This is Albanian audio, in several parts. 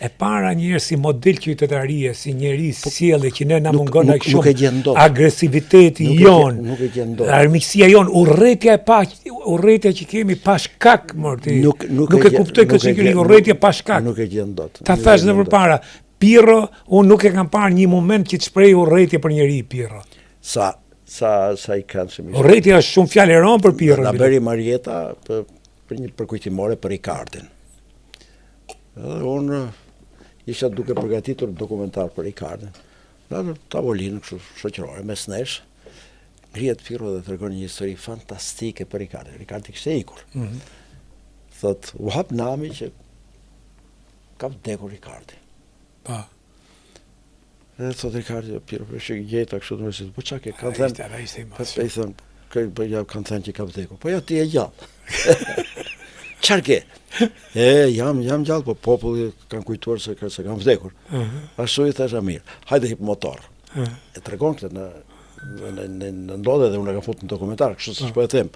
E para një herë si model qytetarie, si njeri sjellje që ne na mungon nuk- aq shumë. nuk e gjen dot. Agresiviteti Nuk e gjen- jon, nuk e gjen dot. Armiqësia jon, urretja e pa, urretja që kemi pa shkak, mor ti. Nuk nuk, nuk e gjen- kuptoj nuk këtë e që gjen- urretje pa shkak. Nuk e gjen dot. Ta Nuk e thash gjen në dot. përpara, Pirro, unë nuk e kam parë një moment që të shpreh urretje për njeri Pirro. Sa sa sa i këndshëm ishte. Urretja është shumë fjalë e rëndë për Pirron. Na bile. bëri Marieta për, për një përkujtimore për Ricardin. Edhe unë isha duke përgatitur dokumentar për Ricardin. Në atë tavolinë kështu shoqërore mes nesh, ngrihet Pirro dhe tregon një histori fantastike për Ricardin. Ricardi kishte ikur. Mm -hmm. Thot, u hap nami që ka vdekur Ricardi. Pa. Dhe thot Ricardi, Pirro, po që gjeta kështu të mësit, po çka ke, kanë Ai thënë, ishte, ai ishte i Po madh. po i thënë, kë po ja kanë thënë që ka vdekur. Po ja ti je gjallë. Çfarë ke? E jam jam gjallë, po populli kanë kujtuar se se kam vdekur. Uh -huh. Ashtu i thasha mirë. Hajde hip motor. Uh -huh. E tregon këtë në në në, në ndodhe dhe unë e kam futur në dokumentar, kështu siç po e them.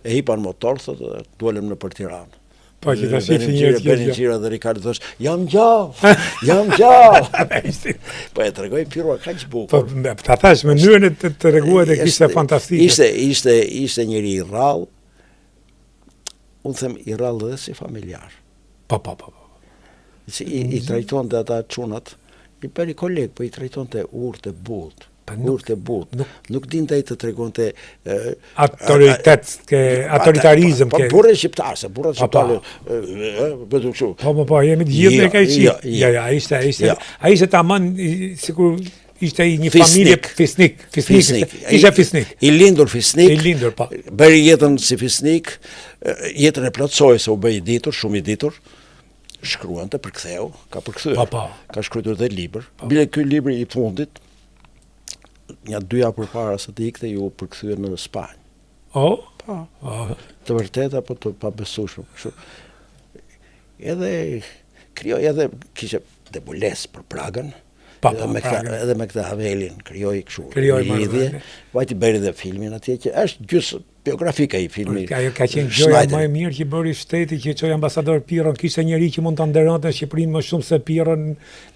E hipa në motor, thotë, dhe duelëm nëpër Tiranë. Po që ta Bënin shifni xhiro, njerëz bënin që xhiro dhe Ricardo thosh, jam gjallë, jam gjallë. Ishte- Po e tregoi Pirro kaq bukur. Po me- ta thash mënyrën e të treguat e kishte Ishte- fantastike. Ishte ishte ishte njeri i rrallë. Unë them i rrallë edhe si familjar. Po po po. po. Si i, i trajtonte ata çunat, i bëri koleg, po i trajtonte urtë e butë. Pa nuk- Urtë e butë. nuk- Nuk dinte ai të tregonte e, Autoritet ke autoritarizëm Po ke. burrë shqiptar, se burrat Pa, pa. shqiptarë e, e, bëtu kështu. Po po po, jemi të gjithë Jo, ne kaq. jo, Ja, jo. ja, ai ishte, ai ishte, Jo. ai ishte tamam i- sikur ishte i një Fisnik. familje fisnik, fisnik, ishte, ishte fisnik. I lindur fisnik. I lindur, po. Bëri jetën si fisnik, e, jetën e plotësoi se u bë i ditur, shumë i ditur. Shkruante, përktheu, ka përkthyer. Po, po. Ka shkruar dhe libër. Bile ky libri i fundit, një dy javë përpara se të ikte ju përkthyer në Spanjë. Oh, Po. oh, Të vërteta po të pabesueshme, kështu. Edhe krijoi edhe kishte debules për Pragën. Pa, edhe pa, me këtë Pragën. edhe me këtë Havelin krijoi kështu. Krijoi një lidhje. marrëdhënie. Vajti bëri dhe filmin atje që është gjysë biografike i filmi. Ajo ka qenë gjëja Schneider. më e mirë që bëri shteti që çoi ambasador Pirron, kishte njeri që mund ta nderonte Shqipërinë më shumë se Pirron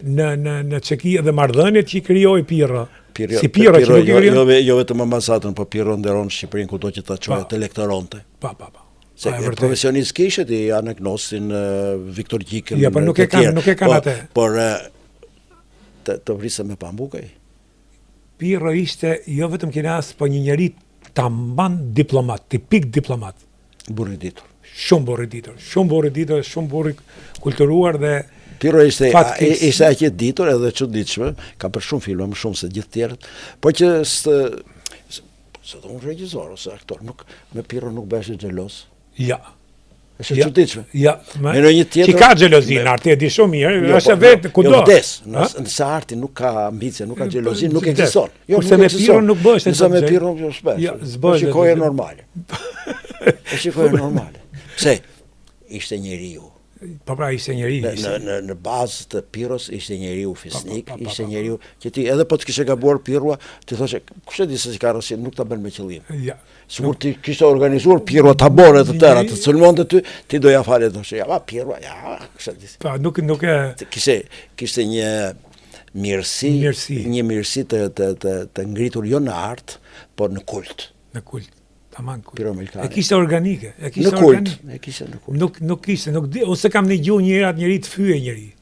në në në Çeki dhe marrëdhëniet që i krijoi Pirro. Pirro, si Pirro që nuk i jo, krijoi. jo, ve- jo vetëm ambasadën, po Pirro nderon Shqipërinë kudo që ta çoja Pa. të lektoronte. Pa, pa, pa. Se Pa, e vërtet. profesionist kishte i Anagnostin, eh, Viktor Gjikën, Ja, po nuk të e kanë- tjerë. nuk e kanë Po, atë. Por eh, të, të vrisë me pambuk ai. Pirro ishte jo vetëm kinas, po një njeri tamam diplomat, tipik diplomat. Burri i ditur. Shumë burrë i ditur, shumë burrë i ditur, shumë burrë i kulturuar dhe Pirro ishte Fatkeqësi. ishte aq i ditur edhe çuditshme, ka bërë shumë filma, më shumë se gjithë tjerët, po që s'të se do unë regjisor ose aktor, nuk me Pirro nuk bëhesh xhelos. ja. Është e Ja. çuditshme. Ja, më, Me ndonjë tjetër- Që ka xhelozi Me- në art, e di shumë mirë, Jo, është po, vetë jo, kudo. Jo vdes, Ha? nëse nëse arti nuk ka ambicie, nuk ka xhelozi, nuk Vdes. ekziston. Jo, Kurse nuk me ekziston. Pirron nuk bëhesh Nëse me xhe- Pirron jo s'bëhesh. Ja, s'bëhesh E shikoje xhe- normale. E shikoje normale. Pse? Ishte njeriu. Po pra ishte njeri, Në, ishte. në, në, në bazë të Pirros ishte njeriu fisnik, Pa, pa, pa, pa, ishte pa. njeriu që ti edhe po të kishe gabuar Pirrua, ti thoshe, kush e di se si ka rëndësi, nuk ta bën me qëllim. Ja. Sigur ti kishte organizuar Pirrua tabore të tëra, të sulmonte ty, ti do ja falje, thoshe, ja, pa, Pirrua, ja, kush e di. se- Pa, nuk nuk e Të Kishte kishte një mirësi, Mirësi. një mirësi të të të, të ngritur jo në art, por në kult. në kult. Tamam kult. Pirro Melkani. E kishte organike, e kishte Në kult, organike. e kishte në kult. Nuk nuk kishte, nuk di, ose kam dëgjuar një herë atë njeri të fyej njeri.